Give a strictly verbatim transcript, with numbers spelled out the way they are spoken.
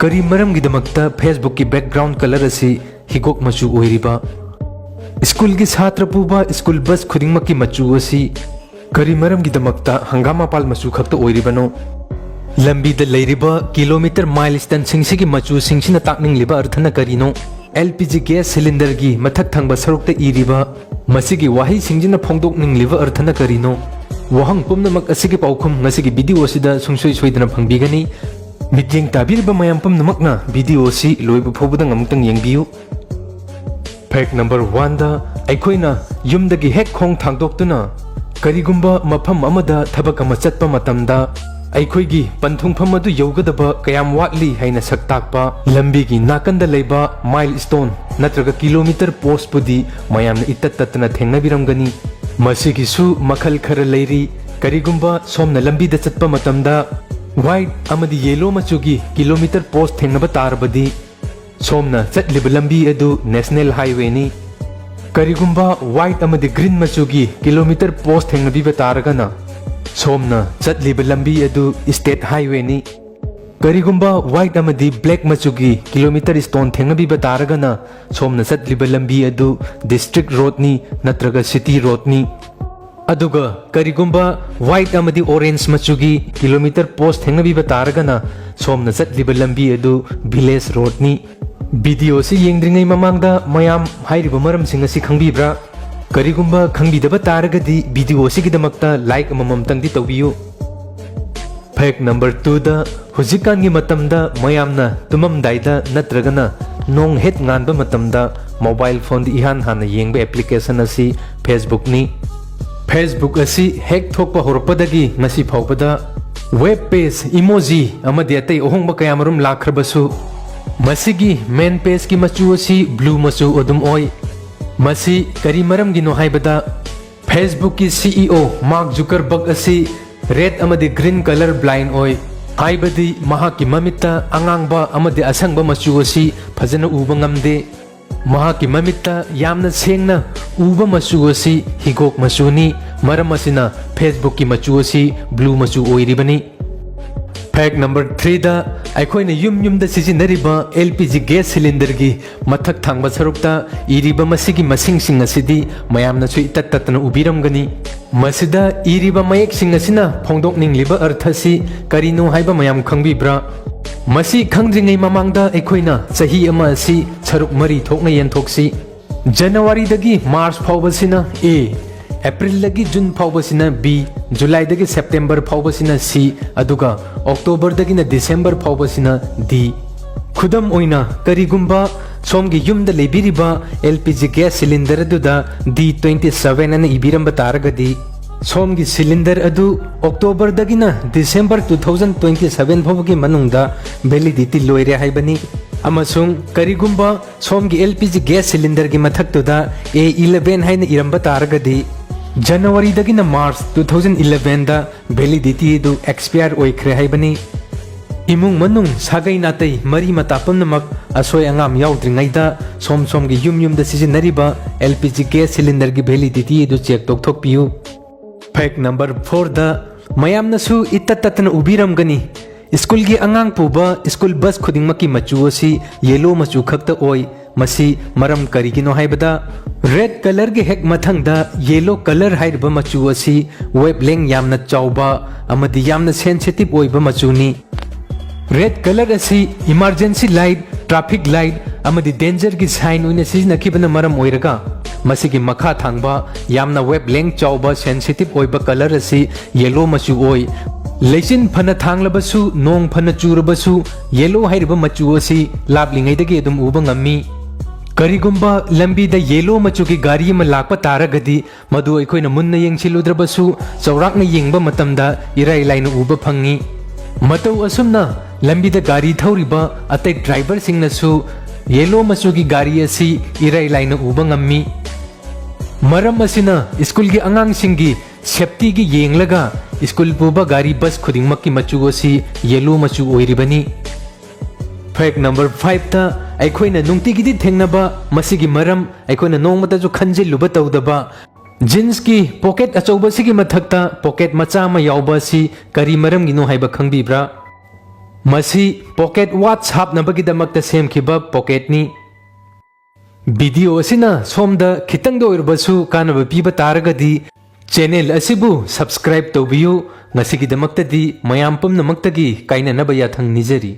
ꯀꯔꯤ ꯃꯔꯝꯒꯤꯗꯃꯛꯇ Facebookꯀꯤ background color ꯑꯁꯤ ꯍꯤꯒꯣꯛ ꯃꯆꯨ ꯑꯣꯏꯔꯤꯕ? ꯁ꯭ꯀꯨꯜꯒꯤ ꯁꯥꯇ꯭ꯔ ꯄꯨꯕ ꯁ꯭ꯀꯨꯜ ꯕꯁ ꯈꯨꯗꯤꯡꯃꯛꯀꯤ ꯃꯆꯨ ꯑꯁꯤ ꯀꯔꯤ ꯃꯔꯝꯒꯤꯗꯃꯛꯇ ꯍꯪꯒꯥꯝ ꯃꯄꯥꯜ ꯃꯆꯨ ꯈꯛꯇ ꯑꯣꯏꯔꯤꯕꯅꯣ? ꯂꯝꯕꯤꯗ ꯂꯩꯔꯤꯕ ꯀꯤꯂꯣꯃꯤꯇꯔ milestoneꯁꯤꯡꯁꯤꯒꯤ ꯃꯆꯨꯁꯤꯡꯁꯤꯅ ꯇꯥꯛꯅꯤꯡꯂꯤꯕ ꯑꯔꯊꯅ ꯀꯔꯤꯅꯣ? LPG gas cylinderꯒꯤ ꯃꯊꯛ ꯊꯪꯕ ꯁꯔꯨꯛꯇ ꯏꯔꯤꯕ ꯃꯁꯤꯒꯤ ꯋꯥꯍꯩꯁꯤꯡꯁꯤꯅ ꯐꯣꯡꯗꯣꯛꯅꯤꯡꯂꯤꯕ ꯑꯔꯊꯅ ꯀꯔꯤꯅꯣ? ꯋꯥꯍꯪ ꯄꯨꯝꯅꯃꯛ ꯑꯁꯤꯒꯤ ꯄꯥꯎꯈꯨꯝ ꯉꯁꯤꯒꯤ video ꯑꯁꯤꯗ ꯁꯨꯡꯁꯣꯏ ꯁꯣꯏꯗꯅ ꯐꯪꯕꯤꯒꯅꯤ꯫ ꯃꯤꯠꯌꯦꯡ ꯇꯥꯕꯤꯔꯤꯕ ꯃꯌꯥꯝ ꯄꯨꯝꯅꯃꯛꯅ video ꯑꯁꯤ ꯂꯣꯏꯕ ꯐꯥꯎꯕꯗꯪ ꯑꯃꯨꯛꯇꯪ ꯌꯦꯡꯕꯤꯌꯨ꯫ Fact number oneꯗ ꯑꯩꯈꯣꯏꯅ ꯌꯨꯝꯗꯒꯤ ꯍꯦꯛ ꯈꯣꯡ ꯊꯥꯡꯗꯣꯛꯇꯨꯅ ꯀꯔꯤꯒꯨꯝꯕ ꯃꯐꯝ ꯑꯃꯗ ꯊꯕꯛ ꯑꯃ ꯆꯠꯄ ꯃꯇꯝꯗ ꯑꯩꯈꯣꯏꯒꯤ ꯄꯟꯊꯨꯡꯐꯝ ꯑꯗꯨ ꯌꯧꯒꯗꯕ ꯀꯌꯥꯝ ꯋꯥꯠꯂꯤ ꯍꯥꯏꯅ ꯁꯛ ꯇꯥꯛꯄ ꯂꯝꯕꯤꯒꯤ ꯅꯥꯀꯟꯗ ꯂꯩꯕ milestone ꯅꯠꯇ꯭ꯔꯒ kilometer postꯄꯨꯗꯤ ꯃꯌꯥꯝꯅ ꯏꯇꯠ ꯇꯠꯇꯅ ꯊꯦꯡꯅꯕꯤꯔꯝꯒꯅꯤ꯫ ꯃꯁꯤꯒꯤꯁꯨ ꯃꯈꯜ ꯈꯔ ꯂꯩꯔꯤ꯫ ꯀꯔꯤꯒꯨꯝꯕ ꯁꯣꯝꯅ ꯂꯝꯕꯤꯗ ꯆꯠꯄ ꯃꯇꯝꯗ white ꯑꯃꯗꯤ yellow ꯃꯆꯨꯒꯤ kilometer post ꯊꯦꯡꯅꯕ ꯇꯥꯔꯕꯗꯤ ꯁꯣꯝꯅ ꯆꯠꯂꯤꯕ ꯂꯝꯕꯤ ꯑꯗꯨ National Highwayꯅꯤ꯫ ꯀꯔꯤꯒꯨꯝꯕ white ꯑꯃꯗꯤ green ꯃꯆꯨꯒꯤ kilometer post ꯊꯦꯡꯅꯕꯤꯕ ꯇꯥꯔꯒꯅ ꯁꯣꯝꯅ ꯆꯠꯂꯤꯕ ꯂꯝꯕꯤ ꯑꯗꯨ State Highwayꯅꯤ꯫ ꯀꯔꯤꯒꯨꯝꯕ white ꯑꯃꯗꯤ black ꯃꯆꯨꯒꯤ kilometer stone ꯊꯦꯡꯅꯕꯤꯕ ꯇꯥꯔꯒꯅ ꯁꯣꯝꯅ ꯆꯠꯂꯤꯕ ꯂꯝꯕꯤ ꯑꯗꯨ District Roadꯅꯤ ꯅꯠꯇ꯭ꯔꯒ City Roadꯅꯤ꯫ ꯑꯗꯨꯒ ꯀꯔꯤꯒꯨꯝꯕ white ꯑꯃꯗꯤ orange ꯃꯆꯨꯒꯤ kilometer post ꯊꯦꯡꯅꯕꯤꯕ ꯇꯥꯔꯒꯅ ꯁꯣꯝꯅ ꯆꯠꯂꯤꯕ ꯂꯝꯕꯤ ꯑꯗꯨ Village Roadꯅꯤ꯫ Videoꯁꯤ ꯌꯦꯡꯗ꯭ꯔꯤꯉꯩ ꯃꯃꯥꯡꯗ ꯃꯌꯥꯝ ꯍꯥꯏꯔꯤꯕ ꯃꯔꯝꯁꯤꯡ ꯑꯁꯤ ꯈꯪꯕꯤꯕ꯭ꯔꯥ? ꯀꯔꯤꯒꯨꯝꯕ ꯈꯪꯕꯤꯗꯕ ꯇꯥꯔꯒꯗꯤ video ꯑꯁꯤꯒꯤꯗꯃꯛꯇ like ꯑꯃꯃꯝꯇꯪꯗꯤ ꯇꯧꯕꯤꯌꯨ꯫ Fact number twoꯗ ꯍꯧꯖꯤꯛꯀꯥꯟꯒꯤ ꯃꯇꯝꯗ ꯃꯌꯥꯝꯅ ꯇꯨꯝꯃꯝꯗꯥꯏꯗ ꯅꯠꯇ꯭ꯔꯒꯅ ꯅꯣꯡ ꯍꯦꯛ ꯉꯥꯟꯕ ꯃꯇꯝꯗ mobile phoneꯗ ꯏꯍꯥꯟ ꯍꯥꯟꯅ ꯌꯦꯡꯕ application ꯑꯁꯤ Facebookꯅꯤ꯫ Facebook ꯑꯁꯤ ꯍꯦꯛ ꯊꯣꯛꯄ ꯍꯧꯔꯛꯄꯗꯒꯤ ꯉꯁꯤ ꯐꯥꯎꯕꯗ web page, emoji ꯑꯃꯗꯤ ꯑꯇꯩ ꯑꯍꯣꯡꯕ ꯀꯌꯥꯃꯔꯨꯝ ꯂꯥꯛꯈ꯭ꯔꯕꯁꯨ ꯃꯁꯤꯒꯤ main pageꯀꯤ ꯃꯆꯨ ꯑꯁꯤ blue ꯃꯆꯨ ꯑꯗꯨꯝ ꯑꯣꯏ꯫ ꯃꯁꯤ ꯀꯔꯤ ꯃꯔꯝꯒꯤꯅꯣ ꯍꯥꯏꯕꯗ Facebookꯀꯤ CEO Mark Zuckerberg ꯑꯁꯤ red ꯑꯃꯗꯤ green color blind ꯑꯣꯏ, ꯍꯥꯏꯕꯗꯤ ꯃꯍꯥꯛꯀꯤ ꯃꯃꯤꯠꯇ ꯑꯉꯥꯡꯕ ꯑꯃꯗꯤ ꯑꯁꯪꯕ ꯃꯆꯨ ꯑꯁꯤ ꯐꯖꯅ ꯎꯕ ꯉꯝꯗꯦ꯫ ꯃꯍꯥꯛꯀꯤ ꯃꯃꯤꯠꯇ ꯌꯥꯝꯅ ꯁꯦꯡꯅ ꯎꯕ ꯃꯆꯨ ꯑꯁꯤ ꯍꯤꯒꯣꯛ ꯃꯆꯨꯅꯤ꯫ ꯃꯔꯝ ꯑꯁꯤꯅ Facebookꯀꯤ ꯃꯆꯨ ꯑꯁꯤ blue ꯃꯆꯨ ꯑꯣꯏꯔꯤꯕꯅꯤ꯫ Fact number threeꯗ ꯑꯩꯈꯣꯏꯅ ꯌꯨꯝ ꯌꯨꯝꯗ ꯁꯤꯖꯤꯟꯅꯔꯤꯕ L P G gas cylinder ꯒꯤ ꯃꯊꯛ ꯊꯪꯕ ꯁꯔꯨꯛꯇ ꯏꯔꯤꯕ ꯃꯁꯤꯒꯤ ꯃꯁꯤꯡꯁꯤꯡ ꯑꯁꯤꯗꯤ ꯃꯌꯥꯝꯅꯁꯨ ꯏꯇꯠ ꯇꯠꯇꯅ ꯎꯕꯤꯔꯝꯒꯅꯤ꯫ ꯃꯁꯤꯗ ꯏꯔꯤꯕ ꯃꯌꯦꯛꯁꯤꯡ ꯑꯁꯤꯅ ꯐꯣꯡꯗꯣꯛꯅꯤꯡꯂꯤꯕ ꯑꯔꯊ ꯑꯁꯤ ꯀꯔꯤꯅꯣ ꯍꯥꯏꯕ ꯃꯌꯥꯝ ꯈꯪꯕꯤꯕ꯭ꯔꯥ? ꯃꯁꯤ ꯈꯪꯗ꯭ꯔꯤꯉꯩ ꯃꯃꯥꯡꯗ ꯑꯩꯈꯣꯏꯅ ꯆꯍꯤ ꯑꯃ ꯑꯁꯤ ꯁꯔꯨꯛ ꯃꯔꯤ ꯊꯣꯛꯅ ꯌꯦꯟꯊꯣꯛꯁꯤ꯫ ꯖꯅꯋꯥꯔꯤꯗꯒꯤ ꯃꯥꯔꯆ ꯐꯥꯎꯕꯁꯤꯅ A, ꯑꯦꯄ꯭ꯔꯤꯜꯗꯒꯤ ꯖꯨꯟ ꯐꯥꯎꯕꯁꯤꯅ B, ꯖꯨꯂꯥꯏꯗꯒꯤ ꯁꯦꯞꯇꯦꯝꯕꯔ ꯐꯥꯎꯕꯁꯤꯅ C, ꯑꯗꯨꯒ ꯑꯣꯛꯇꯣꯕꯔꯗꯒꯤꯅ ꯗꯤꯁꯦꯝꯕꯔ ꯐꯥꯎꯕꯁꯤꯅ D꯫ ꯈꯨꯗꯝ ꯑꯣꯏꯅ, ꯀꯔꯤꯒꯨꯝꯕ ꯁꯣꯝꯒꯤ ꯌꯨꯝꯗ ꯂꯩꯕꯤꯔꯤꯕ L P G gas cylinder ꯑꯗꯨꯗ D twenty seven ꯑꯅ ꯏꯕꯤꯔꯝꯕ ꯇꯥꯔꯒꯗꯤ, ꯁꯣꯝꯒꯤ cylinder ꯑꯗꯨ ꯑꯣꯛꯇꯣꯕꯔꯗꯒꯤꯅ December two thousand twenty seven ꯐꯥꯎꯕꯒꯤ ꯃꯅꯨꯡꯗ validity ꯂꯣꯏꯔꯦ ꯍꯥꯏꯕꯅꯤ꯫ ꯑꯃꯁꯨꯡ ꯀꯔꯤꯒꯨꯝꯕ ꯁꯣꯝꯒꯤ L P G gas cylinder ꯒꯤ ꯃꯊꯛꯇꯨꯗ A eleven ꯍꯥꯏꯅ ꯏꯔꯝꯕ ꯇꯥꯔꯒꯗꯤ, ꯖꯅꯋꯥꯔꯤꯗꯒꯤꯅ ꯃꯥꯔꯆ two thousand eleven ꯗ validity ꯑꯗꯨ expire ꯑꯣꯏꯈ꯭ꯔꯦ ꯍꯥꯏꯕꯅꯤ꯫ ꯏꯃꯨꯡ ꯃꯅꯨꯡ, ꯁꯥꯒꯩ ꯅꯥꯇꯩ, ꯃꯔꯤ ꯃꯇꯥ ꯄꯨꯝꯅꯃꯛ ꯑꯁꯣꯏ ꯑꯉꯥꯝ ꯌꯥꯎꯗ꯭ꯔꯤꯉꯩꯗ ꯁꯣꯝ ꯁꯣꯝꯒꯤ ꯌꯨꯝ ꯌꯨꯝꯗ ꯁꯤꯖꯤꯟꯅꯔꯤꯕ L P G gas cylinder ꯒꯤ validity ꯑꯗꯨ check ꯇꯧꯊꯣꯛꯄꯤꯌꯨ꯫ Fact number four ꯗ, ꯃꯌꯥꯝꯅꯁꯨ ꯏꯇꯠ ꯇꯠꯇꯅ ꯎꯕꯤꯔꯝꯒꯅꯤ, ꯁ꯭ꯀꯨꯜꯒꯤ ꯑꯉꯥꯡ ꯄꯨꯕ ꯁ꯭ꯀꯨꯜ ꯕꯁ ꯈꯨꯗꯤꯡꯃꯛꯀꯤ ꯃꯆꯨ ꯑꯁꯤ yellow ꯃꯆꯨ ꯈꯛꯇ ꯑꯣꯏ꯫ ꯃꯁꯤ ꯃꯔꯝ ꯀꯔꯤꯒꯤꯅꯣ ꯍꯥꯏꯕꯗ, red colour ꯒꯤ ꯍꯦꯛ ꯃꯊꯪꯗ yellow colour ꯍꯥꯏꯔꯤꯕ ꯃꯆꯨ ꯑꯁꯤ wavelength ꯌꯥꯝꯅ ꯆꯥꯎꯕ ꯑꯃꯗꯤ ꯌꯥꯝꯅ sensitive ꯑꯣꯏꯕ ꯃꯆꯨꯅꯤ꯫ Red colour ꯑꯁꯤ emergency light, traffic light ꯑꯃꯗꯤ danger ꯒꯤ sign ꯑꯣꯏꯅ ꯁꯤꯖꯤꯟꯅꯈꯤꯕꯅ ꯃꯔꯝ ꯑꯣꯏꯔꯒ, ꯃꯁꯤꯒꯤ ꯃꯈꯥ ꯊꯪꯕ ꯌꯥꯝꯅ wavelength ꯆꯥꯎꯕ sensitive ꯑꯣꯏꯕ colour ꯑꯁꯤ yellow ꯃꯆꯨ ꯑꯣꯏ꯫ ꯂꯩꯆꯤꯟ ꯐꯅ ꯊꯥꯡꯂꯕꯁꯨ, ꯅꯣꯡ ꯐꯅ ꯆꯨꯔꯕꯁꯨ, yellow ꯍꯥꯏꯔꯤꯕ ꯃꯆꯨ ꯑꯁꯤ ꯂꯥꯞꯂꯤꯉꯩꯗꯒꯤ ꯑꯗꯨꯝ ꯎꯕ ꯉꯝꯃꯤ꯫ ꯀꯔꯤꯒꯨꯝꯕ ꯂꯝꯕꯤꯗ yellow ꯃꯆꯨꯒꯤ ꯒꯥꯔꯤ ꯑꯃ ꯂꯥꯛꯄ ꯇꯥꯔꯒꯗꯤ, ꯃꯗꯨ ꯑꯩꯈꯣꯏꯅ ꯃꯨꯟꯅ ꯌꯦꯡꯁꯤꯜꯂꯨꯗ꯭ꯔꯕꯁꯨ ꯆꯥꯎꯔꯥꯛꯅ ꯌꯦꯡꯕ ꯃꯇꯝꯗ ꯏꯔꯥꯏ ꯂꯥꯏꯅ ꯎꯕ ꯐꯪꯉꯤ꯫ ꯃꯇꯧ ꯑꯁꯨꯝꯅ ꯂꯝꯕꯤꯗ ꯒꯥꯔꯤ ꯊꯧꯔꯤꯕ ꯑꯇꯩ driver ꯁꯤꯡꯅꯁꯨ yellow ꯃꯆꯨꯒꯤ ꯒꯥꯔꯤ ꯑꯁꯤ ꯏꯔꯥꯏ ꯂꯥꯏꯅ ꯎꯕ ꯉꯝꯃꯤ꯫ ꯃꯔꯝ ꯑꯁꯤꯅ ꯁ꯭ꯀꯨꯜꯒꯤ ꯑꯉꯥꯡꯁꯤꯡꯒꯤ safety ꯒꯤ ꯌꯦꯡꯂꯒ ꯁ꯭ꯀꯨꯜ ꯄꯨꯕ ꯒꯥꯔꯤ ꯕꯁ ꯈꯨꯗꯤꯡꯃꯛꯀꯤ ꯃꯆꯨ ꯑꯁꯤ yellow ꯃꯆꯨ ꯑꯣꯏꯔꯤꯕꯅꯤ꯫ Fact number five ꯇ, ꯑꯩꯈꯣꯏꯅ ꯅꯨꯡꯇꯤꯒꯤꯗꯤ ꯊꯦꯡꯅꯕ ꯃꯁꯤꯒꯤ ꯃꯔꯝ, ꯑꯩꯈꯣꯏꯅ ꯅꯣꯡꯃꯇꯁꯨ ꯈꯟꯖꯤꯜꯂꯨꯕ ꯇꯧꯗꯕ, jeans ꯀꯤ pocket ꯑꯆꯧꯕꯁꯤꯒꯤ ꯃꯊꯛꯇ pocket ꯃꯆꯥ ꯑꯃ ꯌꯥꯎꯕ ꯑꯁꯤ ꯀꯔꯤ ꯃꯔꯝꯒꯤꯅꯣ ꯍꯥꯏꯕ ꯈꯪꯕꯤꯕ꯭ꯔꯥ? ꯃꯁꯤ Pocket Watch ꯍꯥꯞꯅꯕꯒꯤꯗꯃꯛꯇ ꯁꯦꯝꯈꯤꯕ pocketꯅꯤ꯫ Video ꯑꯁꯤꯅ ꯁꯣꯝꯗ ꯈꯤꯇꯪꯗ ꯑꯣꯏꯔꯕꯁꯨ ꯀꯥꯟꯅꯕ ꯄꯤꯕ ꯇꯥꯔꯒꯗꯤ, channel ꯑꯁꯤꯕꯨ subscribe ꯇꯧꯕꯤꯌꯨ꯫ ꯉꯁꯤꯒꯤꯗꯃꯛꯇꯗꯤ ꯃꯌꯥꯝ ꯄꯨꯝꯅꯃꯛꯇꯒꯤ ꯀꯥꯏꯅꯅꯕ ꯌꯥꯊꯪ ꯅꯤꯖꯔꯤ꯫